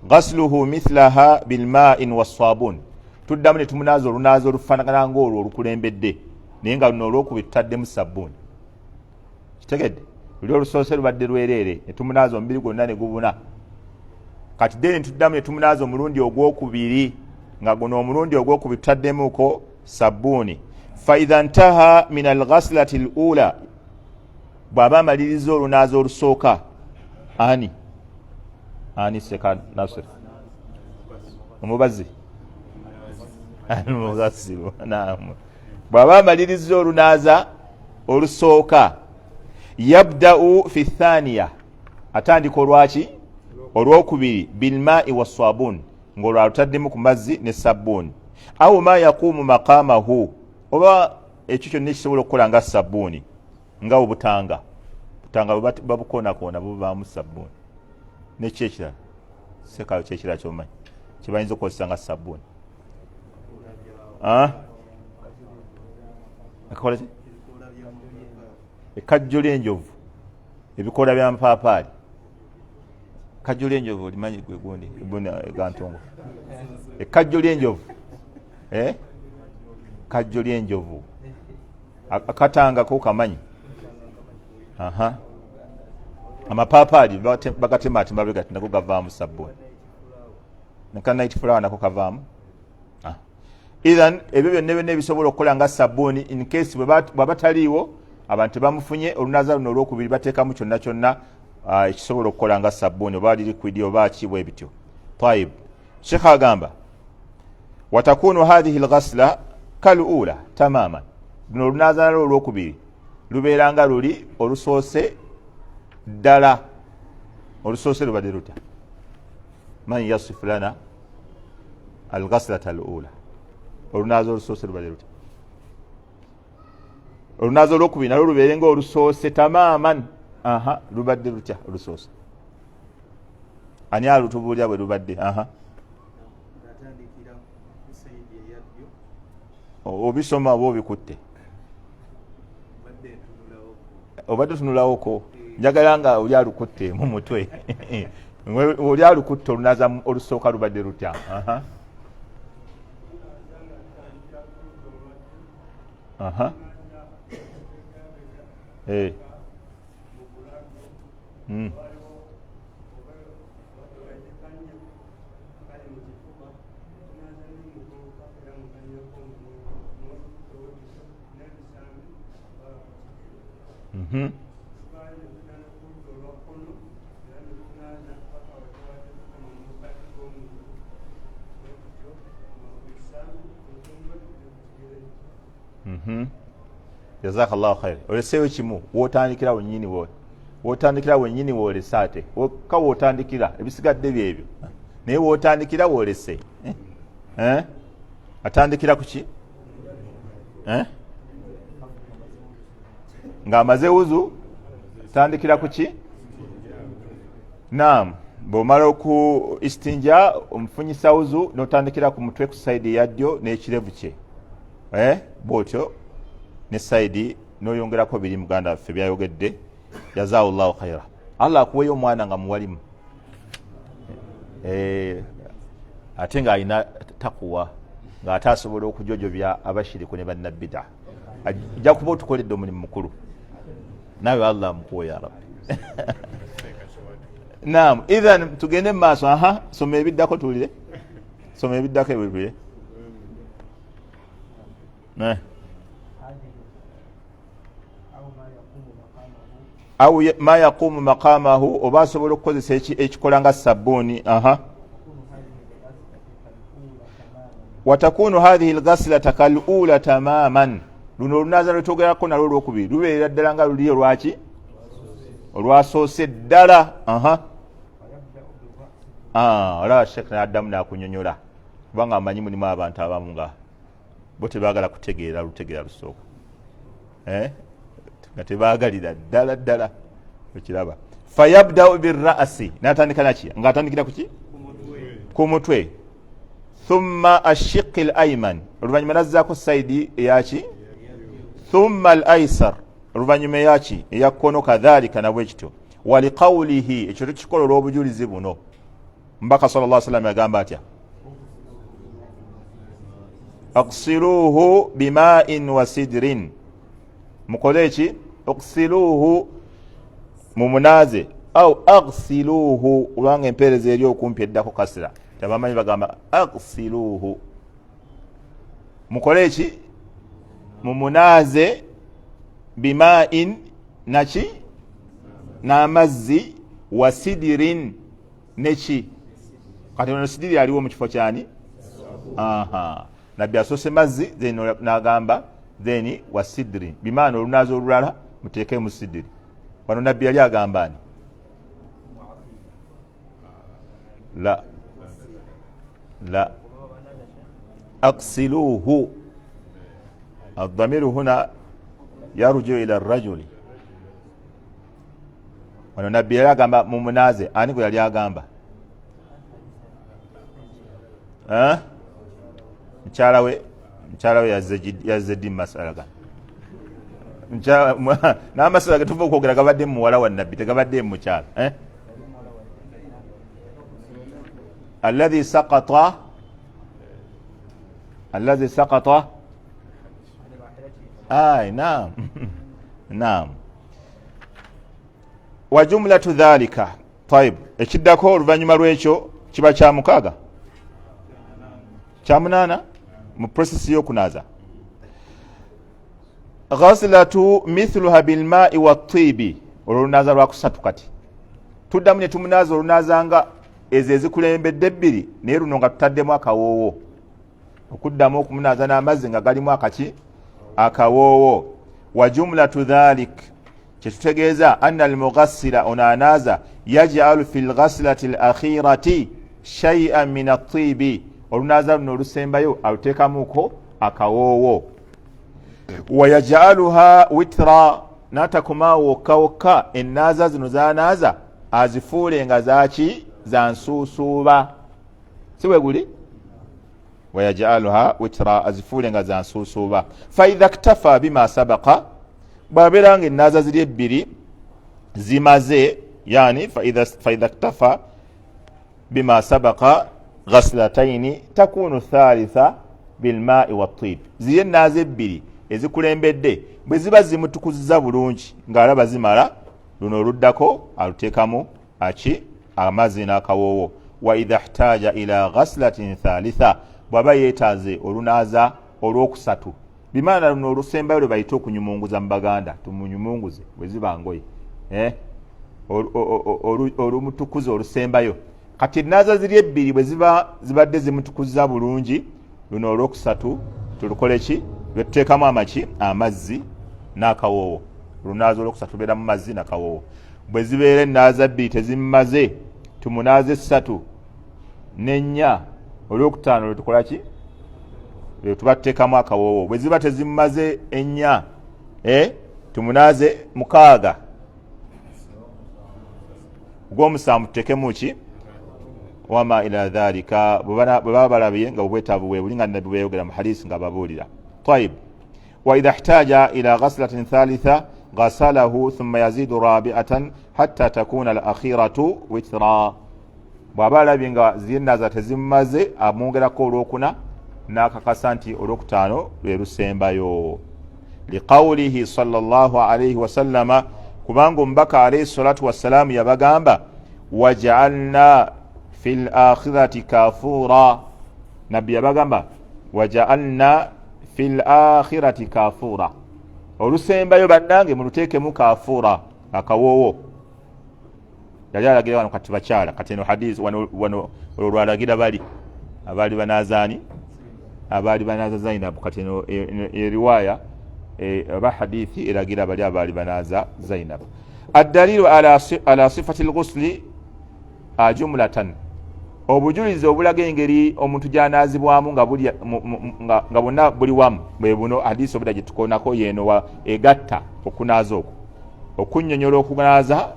Ghasluhu mithlaha bilmain wassabun, tuddamu ne tumunaaza olunaaza olufaanagana ngaolwo olukulembedde, naye nga luno olwokubi tutaddemu sabbuuni. Kitegedde? Luli olusoose lubadde lwereere, ne tumunaaza omubiri gwonna ne gubuna. Kati then tuddamu ne tumunaaza omulundi ogwokubiri, nga guno omulundi ogwokubiri tutaddemuko sabbuuni. Faidha ntaha min alghaslati l ula, bw'aba amaliriza olunaaza olusooka, ani ani seka Nasir omubazi almughasilu, naam, bw'aba amaliriza olunaaza olusooka, yabda'u fi thaniya, atandika olwaki olwokubiri, bilmai wassabun, ng'olwo alutaddemu ku mazzi ne sabbuuni, au ma yaquumu maqamahu, oba ekyo kyonna ekisobola okukola nga sabbuuni, nga obutanga, butanga babukonakoona bubaamu sabbuuni, neki ekirala sekayo kyekirala kyomanyi kyebayinza okukozesa nga sabbuuni, ekajjo ly'enjovu, ebikoola bya mpaapaali, kajjo ly'enjovu olimanyi gwe gundi gantongo, ekajjo ly'enjovu, eh? Kajjo ly'enjovu akatangako kamanyi, amapaapaali bagatematema bwe gati, nako gavaamu sabbuuni, naka night flower nako kavaamu. Ithan ebyo byonna byonna ebisobola okukola nga sabbuuni, in case bwaba taliiwo, abantu bamufunye, olunaza luno olwokubiri bateekamu kyonna kyonna ekisobola okukola nga sabbuuni, oba liquid oba ki bwe bityo. Tayib, shekh agamba, watakunu hathihi lghasla kal ula tamaman, luno olunaza nalwo olwokubiri lubeera nga luli olusoose ddala. Olusoose lubadde lutya? Man yasifu lana alghaslata al ula? Olunaaza olusoose lubadde lutya? Olunaaza olwokubiri nalwo lubeere nga olusoose tamaman. Aha, lubadde lutya olusoose? Ani alutubuulira bwe lubadde? Aha, obisoma oba obikutte? Obadde otunulawoko. Njagala nga oli alukutte mu mutwe, oli alukutte. Olunaza olusooka lubadde lutya? Aha. Hey. Jazakallahu khair. Oleseeyo kimu, wotandikira wenyini, wotandikira wenyini wolese, ate ka wotandikira, ebisigadde byebyo, naye wotandikira wolese. Eh? Atandikira kuki? Eh? Ng'amaze wuzu, tandikira kuki? Naam, bw'omala oku istinja, omufunyisa wuzu, n'otandikira ku mutwe ku side eya ddyo n'ekirevu kye, eh? Bwotyo ne side n'oyongerako biri muganda waffe byayogedde. Jazawullahu khaira. Allah akuweyo omwana nga muwalimu, eh, ate ng'alina takuwa, ng'ate asobola okujojobya abashiriku ne bannabida, ajja kuba otukoledde omulimu mukulu. Nawe Allah amukuwe ya rabbi. Naam, ithan tugende mu maaso. Aha, soma ebiddako tuwulire. Soma ebiddako ebibiri. Au ma yaqumu maqamahu, oba asobola okukozesa ekikola nga sabbuuni. Aha, watakunu hathihi lghasilata kalula tamaman. Luno olunaza lwetwogerako nalwo olwokubiri lubeerera ddala nga luli olwaki olwasoose ddala. Aha, olaba Sheekh naddamu nakunyonyola, kubanga amanyi mulimu abantu abamu nga bo tebaagala kutegeera lutegeera lusooka, eh? Nga tebaagalira ddala ddala. Okiraba, fayabdau birasi, natandika naki? Ngaatandikira kuki? Ku mutwe. Thumma ashiqi l aiman, oluvannyuma nazzaako saidi eyaki. Thumma al aisar, oluvannyuma eyaki? Eya kkono. Kadhalika nabwe kityo. Waliqaulihi, ekyo tukikola olw'obujulizi buno. Mbaka sal llah sallam yagamba atya? Aksiluuhu bimain wa sidrin. Mukole eki? Oksiluuhu, mumunaaze. Au agsiluuhu, kubanga empeereza eri okumpi eddako kasira, tabamanyi bagamba agsiluuhu. Mukole eki? Mumunaaze bimain, naki? N'amazzi. Wa sidirin, neki? Kati ono sidiri aliwo mu kifo kyani? Aha, nabbi asoose mazzi, then nagamba then wa sidiri, bimaana olunaaza olulala muteekemu sidiri. Wano nabbi yali agamba ani? La, la, aksiluuhu, adamiru huna yarjiu ila rajuli. Wano nabbi yali agamba mumunaaze ani gwe yali agamba? Mukyala we. Mukyala we yazze ddi mumasala gano? N'amasala getuva okwogera gabadde muwala wa nabbi, tegabadde mukyala, eh? Alladhi sakata, alladhi sakata. Ay, naam, naam. Wa jumlatu dhalika. Taib, ekiddako oluvannyuma lwekyo kiba kya mukaaga, kya munaana mu prosesi y'okunaaza. Ghasilatu mithluha bilmai wattiibi, olwo olunaaza lwakusatu. Kati tuddamu ne tumunaaza olunaaza nga ezo ezikulembedde ebbiri, naye luno nga tutaddemu akawoowo. Okuddamu okumunaaza n'amazzi nga galimu akaki? Akawoowo. Wa jumlatu dhalik, kyetutegeeza anna almughassila, ono anaaza, yajalu fi lghasilati l akhirati shaian min atiibi, olunaaza luno olusembayo aluteekamuko akawoowo. Wayajaluha witra, n'atakomaawo wokka wokka, enaaza zino zanaaza azifuule nga zaki? Za nsuusuuba. Si bwe guli? Wayajaluha witra, azifuule nga za nsuusuuba. Faidha ktafa bima sabaka, bwabeera nga enaaza ziri ebbiri zimaze, yani faidha ktafa bima sabaka ghasilataini takunu thalitha bilmai watib, ziri enaaza ebbiri ezikulembedde bwe ziba zimutukuziza bulungi ng'alaba zimala, luno oluddako aluteekamu aki? Amazzi n'akawoowo. Wa idha htaja ila ghaslatin thalitha, bw'aba yeetaaze olunaaza olwokusatu, bimaana luno olusembayo lwe bayita okunyumunguza mu Baganda, tumunyumunguze bwe ziba ngoye, eh? Olumutukuza olusembayo. Kati enaaza ziri ebbiri bwe ziba zibadde zimutukuza bulungi, luno olwokusatu tulukole ki? Lwetuteekamu amaki? Amazzi n'akawoowo. Olunaaza olwokusatu lubeera mu mazzi nakawoowo. Bwe zibeera enaaza bbiri tezimumaze, tumunaaza essatu n'ennya, olwokutaano lwetukola ki? Lwetuba tuteekamu akawoowo. Bwe ziba tezimumaze ennya, eh? Tumunaaze mukaaga, ogwomusanvu tuteekemu ki? Wama ila dhalika, bwe baba balabye nga obwetaavu bwebuli, nga nabbi bweyogera mu hadisi nga babuulira. Taib, waidha ihtaja ila ghaslatin thalitha ghasalahu thumma yazidu rabiatan hatta takuna al akhiratu witra, bw'aba alabye nga ziri tezimumaze, amwongerako olwokuna n'akakasa nti olwokutaano lwe lusembayo. Liqaulihi sallallahu alaihi wasallama, kubanga omubaka alaihi salatu wassalaamu yabagamba, wajaalna fi l akhirati kafura. Nabbi yabagamba wajaalna fi lakhirati kafura, olusembayo bannange muluteekemu kafura, akawoowo. Yali alagira wano kati bakyala. Kati eno hadisi wano olwo lwalagira bali abaali banazaani, abaali banaaza Zainabu. Kati eno eriwaaya oba hadithi eragira bali abaali banaaza Zainabu. Addaliilu ala sifati lghusli jumlatan, obujulizi obulaga engeri omuntu gyanaazibwamu nga bwonna buli wamu bwe buno. Hadisi obuda gyetukonako yeno egatta okunaaza okwo, okunnyonnyola okunaaza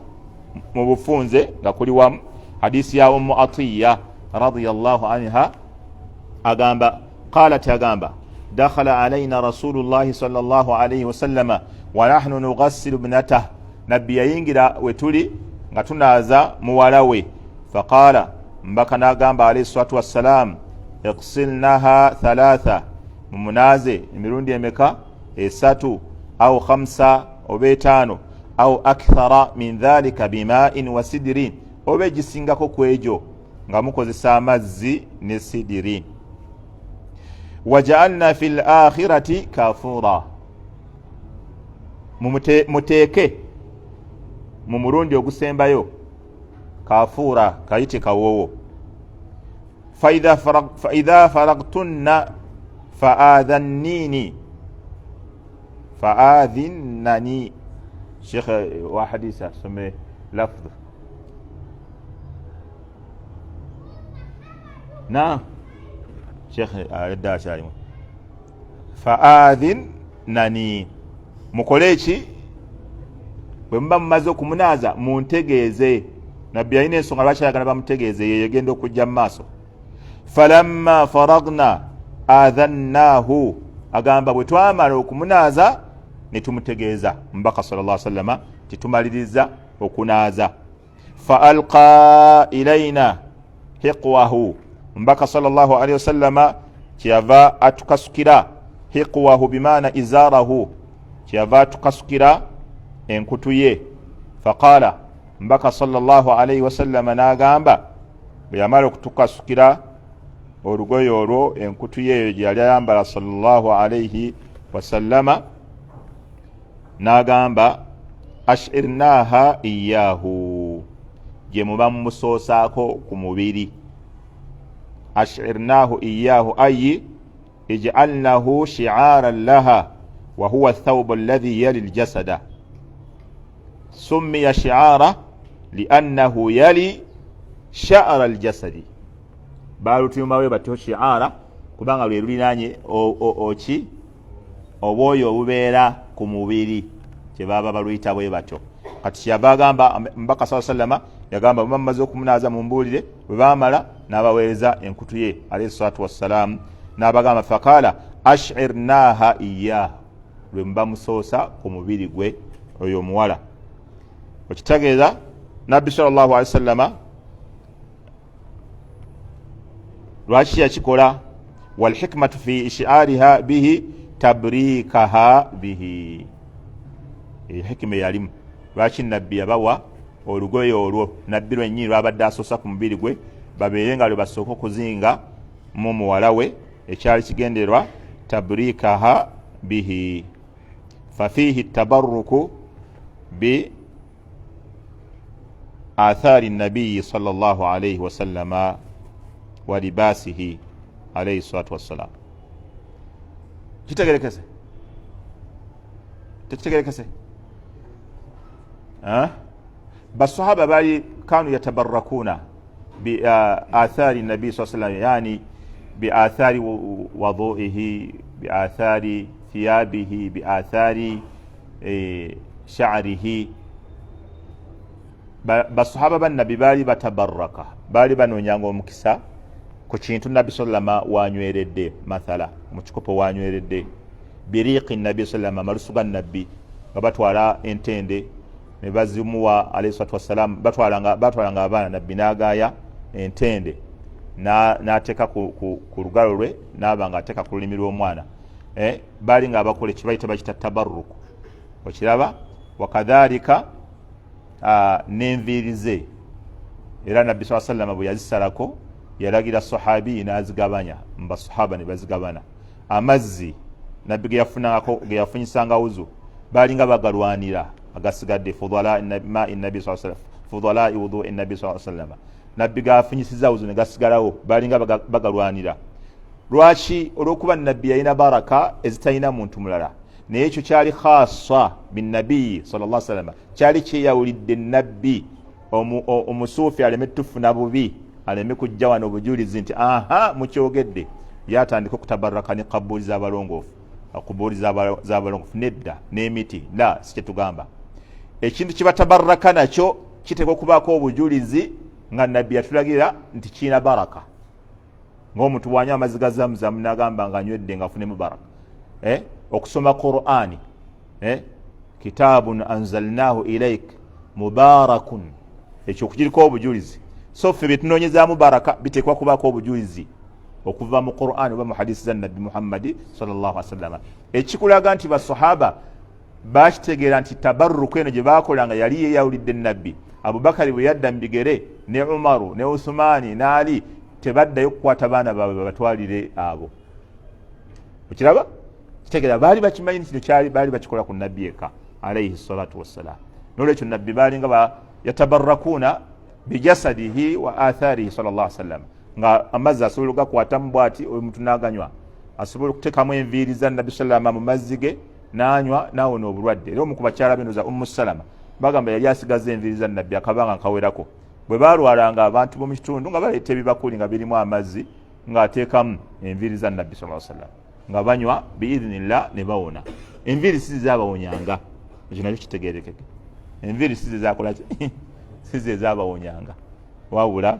mu bufunze nga kuli wamu. Hadisi ya Ummu Atiya radiyallahu anha agamba, qalat, agamba dakhala alaina rasulullahi sallallahu alaihi wasallama wanahnu nugassilu bnatah, nabbi yayingira wetuli nga tunaaza muwala we. Faqala, mbaka nagamba alaihi salatu wassalam, iksilnaha thalatha, mumunaaze emirundi emeka? Esatu, au khamsa, oba etaano, au akthara min dhalika bimain wa sidirin, oba egisingako ku egyo nga mukozesa amazzi ne sidiri. Wajaalna fi lakhirati kafura, muteeke mu mulundi ogusembayo kafuura, kayite kawoowo. Faidha faragtunna faadhannini faadhinnani. Shekh wa hadisi atusome lafdhu. Naam, shekh aledde akyalimu. Faadhinnani, mukole eki bwe muba mumaze okumunaaza muntegeeze. Nabbi alina ensonga lwaki ayagala bamutegeeze, yeyo egenda okujja mu maaso. Falamma faragna adhannaahu, agamba bwe twamala okumunaaza ne tumutegeeza mubaka sal llah sallama titumaliriza okunaaza. Fa alqa ilaina hiqwahu, mubaka sal llahu alaihi wasallama kyeyava atukasukira, hiqwahu bimaana izaarahu, kyeyava atukasukira enkutu ye. Faqala, mbaka salllah alaihi wasallama n'agamba bwe yamala okutukasukira olugoye olwo, enkutu ye eyo gye yali ayambala salllah alaihi wasallama, n'agamba ashirnaha iyahu, gye muba mumusoosaako ku mubiri. Ashirnahu iyahu ayi ij'alnahu shi'aran laha wa huwa athawbu alladhi yali ljasada, summiya shi'ara liannahu yali sha'ara aljasadi. Balutumawe batyo shi'ara kubanga lwe lulinanye oki obwoyo obubeera ku mubiri, kyebaba baluyita bwe batyo. Kati kyeyava agamba mubaka saa sallama, yagamba bwe bamaze okumunaaza mumbuulire. Bwe bamala n'abaweereza enkutu ye alaihi salatu wassalaamu, n'abagamba faqala ashirnaha iyah, lwe muba musoosa ku mubiri gwe oyo omuwala. Okitegeeza nabbi sal llahu alihi wasallama lwaki yakikola? Walhikmatu fi ishiariha bihi tabrikaha bihi, ehikima eyalimu lwaki nabbi yabawa olugoye olwo nabbi lwennyini lwabadde asoosa ku mubiri gwe, babeere nga lwe basooka okuzinga mu muwala we, ekyali kigenderwa tabrikaha bihi. Fafihi tabaruku bi athari nabiyi sal llah alaihi wasallama wa libasihi alaihi salatu wassalam. Kitegerekese tekitegerekese? Basahaba bali kanu yatabarakuna bi athari nabii saa sallam, yani bi athari waduihi, bi athari thiyabihi, bi athari sha'rihi. Basahaba bannabbi baali batabaraka, baali banoonyanga omukisa ku kintu nabbi sallama wanyweredde, mathala mu kikopo wanyweredde, biriiki nabbi sallama, amalusu ga nabbi, nga batwala entende ne bazimuwa alaihi salatu wassalam. Batwalanga abaana, nabbi n'agaaya entende n'ateeka ku lugalo lwe, n'aba nga ateeka ku lulimi lw'omwana. Baali nga abakola ekibayita bakita tabaruku, okiraba? Wakadhalika n'enviiri ze, era nabbi saa sallama bwe yazisalako Yalagira sahabiyi n'azigabanya mu basahaba ne bazigabana. Amazzi nabbi geyafunangako, geyafunyisanga wuzu, balinga bagalwanira agasigadde. Fudalai nabi, fudalai wudui nabi saa sallama, nabbi gafunyisiza wuzu ne gasigalawo, balinga bagalwanira. Lwaki? Olwokuba nabbi yalina baraka ezitalina muntu mulala. Naye ekyo kyali khasa binabiyi salla salama, kyali kyeyawulidde nabbi. Omusuufi aleme tufuna bubi, aleme kujja wano obujulizi nti aha mukyogedde, yatandika okutabaraka ne kabuuli z'abalongoofu, kubuuli z'abalongoofu nedda n'emiti. La, si kyetugamba. Ekintu kibatabaraka nakyo kiteekwa okubaako obujulizi nga nabbi yatulagira nti kirina baraka, ngaomuntu bwanywa amazzi ga Zamuzamu nagamba nga anywedde nga afunemu baraka, eh? Okusoma Qurani, eh? Kitabun anzalnahu ilaik mubarakun, ekyo okukiriko obujulizi. So ffe byetunoonyezaamu baraka biteekwa kubaako obujulizi okuva mu Quran oba mu hadisi za nabbi Muhammadi salllahsalama. Ekikulaga nti basahaba bakitegeera nti tabaruku eno gye bakolanga yali yeyawulidde nabbi. Abubakari bwe yadda mu bigere, ne Umaru ne Usumaani ne Ali, tebaddayo kukwata baana baabwe babatwalire abo. Okiraba, kitegeera baali bakimanyi nti kino kyali baali bakikola ku nabbi eka alaihi salatu wassalam. Nolwekyo nabbi baalinga yatabarrakuuna bijasadihi wa atharihi sal llah sallam, nga amazzi asobola okugakwatamu bwati omuntu n'aganywa, asobola okuteekamu enviiri za nabbi sallama mu mazzi ge n'anywa n'awona obulwadde. Era omu ku bakyala beno za Ummu Salama bagamba yali asigaza enviiri za nabbi akabanga nkawerako. Bwe balwalanga, abantu b'omu kitundu nga baleeta ebibakuli nga birimu amazzi, ng'ateekamu enviiri za nabbi sa sallam, nga banywa biidhinillah ne bawona. Enviiri si zezabawonyanga, ekyo nakyo kitegerekeke. Enviiri si zezakolaki, si zezabawonyanga, wabula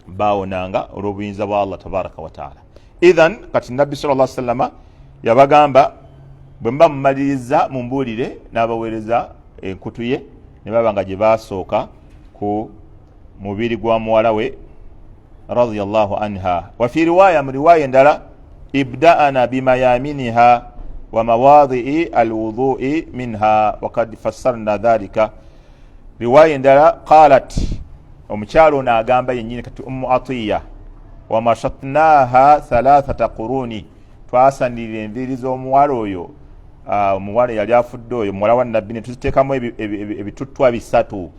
bawonanga olw'obuyinza bwa Allah tabaraka wataala. Ithan kati nabbi sal llah sallama yabagamba, bwe muba mumaliriza mumbuulire, n'abaweereza enkutu ye ne baba nga gye basooka ku mubiri gwa muwala we radiallahu anha. Wafi riwaya, mu riwaya endala, ibda'ana bimayaminiha wa mawadii alwudui minha, wakad fassarna dhalika. Riwaya endala, qalat, omukyalo ono agamba yenyini kati Ummu Atiya, wamashatnaha thalathata quruni, twasanirira enviiri z'omuwala oyo, omuwala yali afudde oyo muwala wa nabbi, ne tuziteekamu ebituttwa bisatu.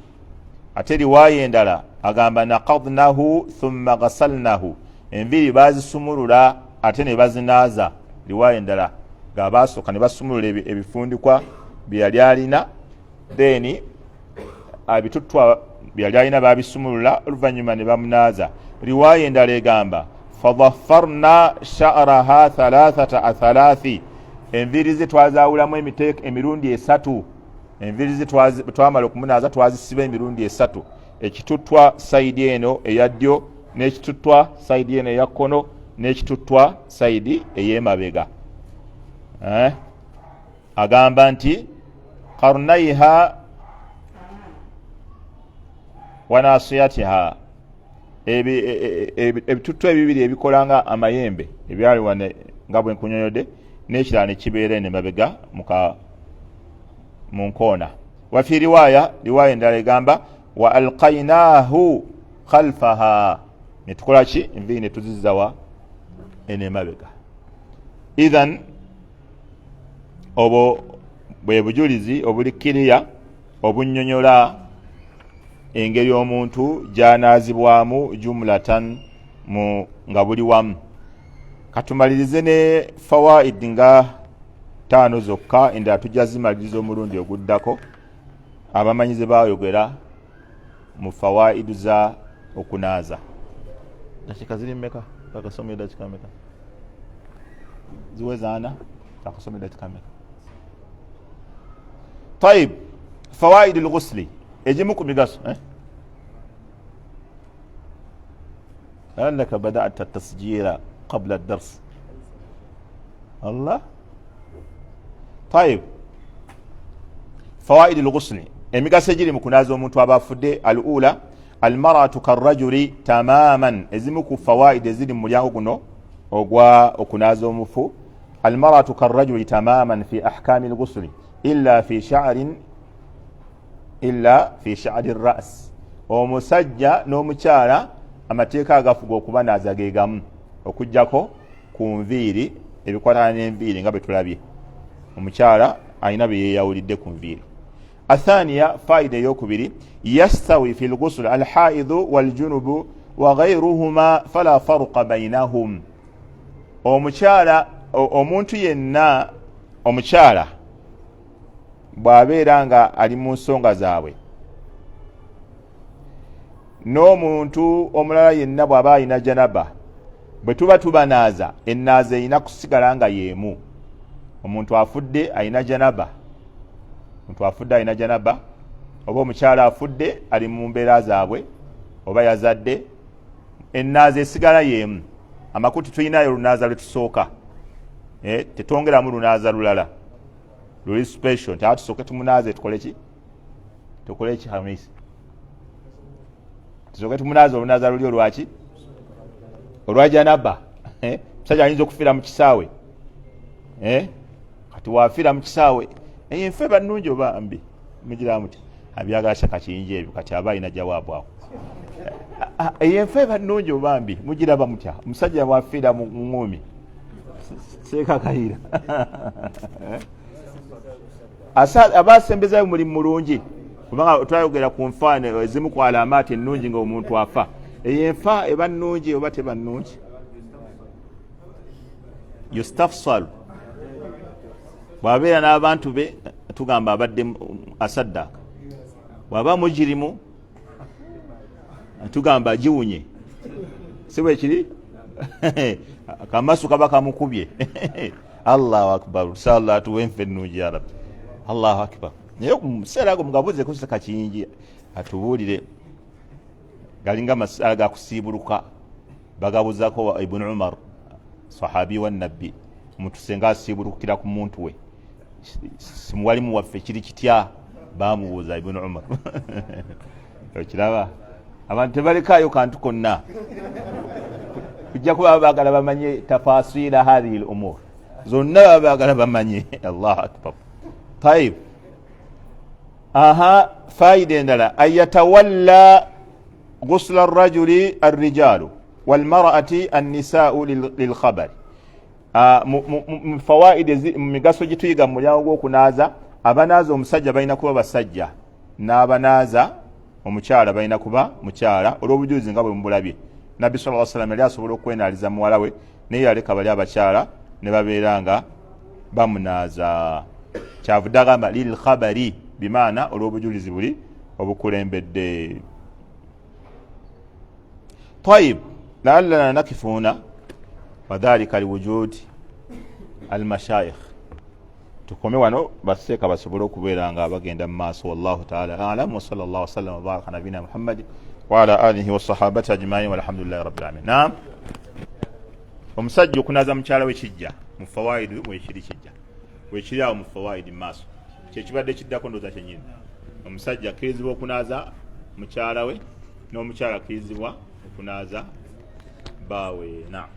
Ate riwaaya endala agamba, nakadnahu thumma ghasalnahu, enviiri bazisumulula ate ne bazinaaza. Riwaaya endala nga basooka ne basumulula ebifundikwa bye yali alina, then ebituttwa byeyali alina babisumulula, oluvannyuma ne bamunaaza. Riwaaya endala egamba, fadhafarna sha'raha thalathata athalathi, enviiri ze twazawulamu emirundi esatu. Enviiri ze twamala okumunaaza twazisiba emirundi esatu, ekituttwa sayidi eno eya ddyo, n'ekituttwa sayidi eno eya kkono, n'ekituttwa sayidi ey'emabega, eh? Agamba nti karnaiha wanasiyatiha, ebituttwa ebibiri ebikola nga amayembe ebyali wane nga bwe nkunyonyodde, n'ekirala ne kibeera eno emabega mu nkoona. Wafi riwaaya, riwaaya endala egamba, wa alqainahu khalfaha, netukola ki? Enviiri netuzizzawa eno emabega. Ithan obwo bwe bujulizi obuli kiriya obunyonyola engeri omuntu gyanaazibwamu jumlatan mu nga buli wamu. Katumalirize ne fawaid nga taano zokka, endala tujja zimaliriza omulundi oguddako. Abamanyi ze bayogera mu fawaidu za okunaaza. Dakika ziri mmeka? Akasoma edakika meka? Ziweza ana. Akasoma edakika meka? Tayib, fawaid lghusli, egimu ku migaso, eh? لعلك بدأت التسجيل قبل الدرس. الله، طيب، فوائد الغسل, emigaso egiri mu kunaaza omuntu aba afudde. Al ula, almaratu karajuli tamaman. Ezimu ku fawaid eziri mu mulyango guno ogwa okunaaza omufu, almaratu karajuli tamaman fi ahkami lgusuli illa fi sha'rin, illa fi sha'ri ras. Omusajja n'omukyala Amateeka agafuga okubanaaza ge gamu okuggyako ku nviiri, ebikwatagana n'enviiri nga bwe tulabye. Omukyala alina bye yeeyawulidde ku nviiri. Athaniya, faida eyokubiri, yastawi fi lgusul alhaidhu waljunubu wa gairuhuma fala faruqa bainahum. Omukyala, omuntu yenna omukyala bw'abeera nga ali mu nsonga zaabwe n'omuntu omulala yenna bw'aba alina janaba, bwe tuba tubanaaza, ennaaza erina kusigala nga y'emu. Omuntu afudde alina janaba, omuntu afudde alina janaba, oba omukyala afudde ali mu mbeera zaabwe, oba yazadde, ennaaza esigala y'emu. Amakulu tetulinayo lunaaza lwe tusooka, tetwongeramu lunaaza lulala luli special nti tusooke tumunaaze tukole ki, tukole ki, Hamisi, tusooke tumunaaze olunaaza luli olwaki, olwa janaba. Musajja ayinza okufiira mu kisaawe, kati wafiira mu kisaawe, eyo enfa eba nnungi oba mbi? Mugira muti abyagala shaka kiyingi ebyo, kati aba alina jawaabu awo. Eyo enfa eba nnungi oba mbi? Mugiraba mutya? Omusajja bwafiira mu ŋŋumi seekakayira aba asembezayo mulimu mulungi, kubanga twayogera ku nfa ezimu ku alamaati ennungi nga omuntu afa. Eyo enfa eba nnungi oba teba nnungi? Yustafsalu bw'abeera n'abantu be, tugamba abadde asaddaaka. Bw'aba mujirimu, tugamba agiwunye, si bwe kiri? Akamasu kaba kamukubye. Allahu akbar! Inshallah atuwe enfa ennungi ya Rabbi. Allahu akbar! Naye mu kiseera ago mugabuze kuseka kiyingi atubuulire, galinga masala gakusiibuluka, bagabuzako Ibn Umar, sahabi wa Nabbi, omuntu senga asiibulukira ku muntu we simuwalimu waffe kiri kitya? Bamubuuza Ibn Umar. Okiraba, abantu tebalekaayo kantu konna, kujja kuba baagala bamanye tafasila hathihi l umur zonna, baba baagala bamanye. Allahu akbar! Tayib, aha, faida endala, an yatawalla gusla rajuli arrijalu walmarati annisau lilkhabari. Mu fawaidi, mu migaso gituyiga mu mulyango gw'okunaaza, abanaaza omusajja balina kuba basajja, n'abanaaza omukyala balina kuba mukyala, olw'obujulizi nga bwe mubulabye. Nabbi sala salam yali asobola okwenaaliza muwala we, naye yaleka bali abakyala ne babeera nga bamunaaza. Kyavudde agamba lilkhabari, bimaana olw'obujulizi buli obukulembedde. Tayib, laallana nakifuuna wadhalika liwujudi almashaikh. Tukome wano, baseeka basobole okubeera nga bagenda mu maaso. Wallahu taala alam, wasala llah wasallam wabaraka nabina Muhammadi waala alihi wasahabati ajmain, walhamdulilahi rabbil alamin. Nam, omusajja okunaza mukyala we kijja mu fawaidu, wekiri kijja wekiri awo mu fawaidi mu maaso, kyekibadde kiddako ndooza kyenyini. Omusajja akkirizibwa okunaaza mukyala we, n'omukyala akkirizibwa okunaaza bbaawe. Naam.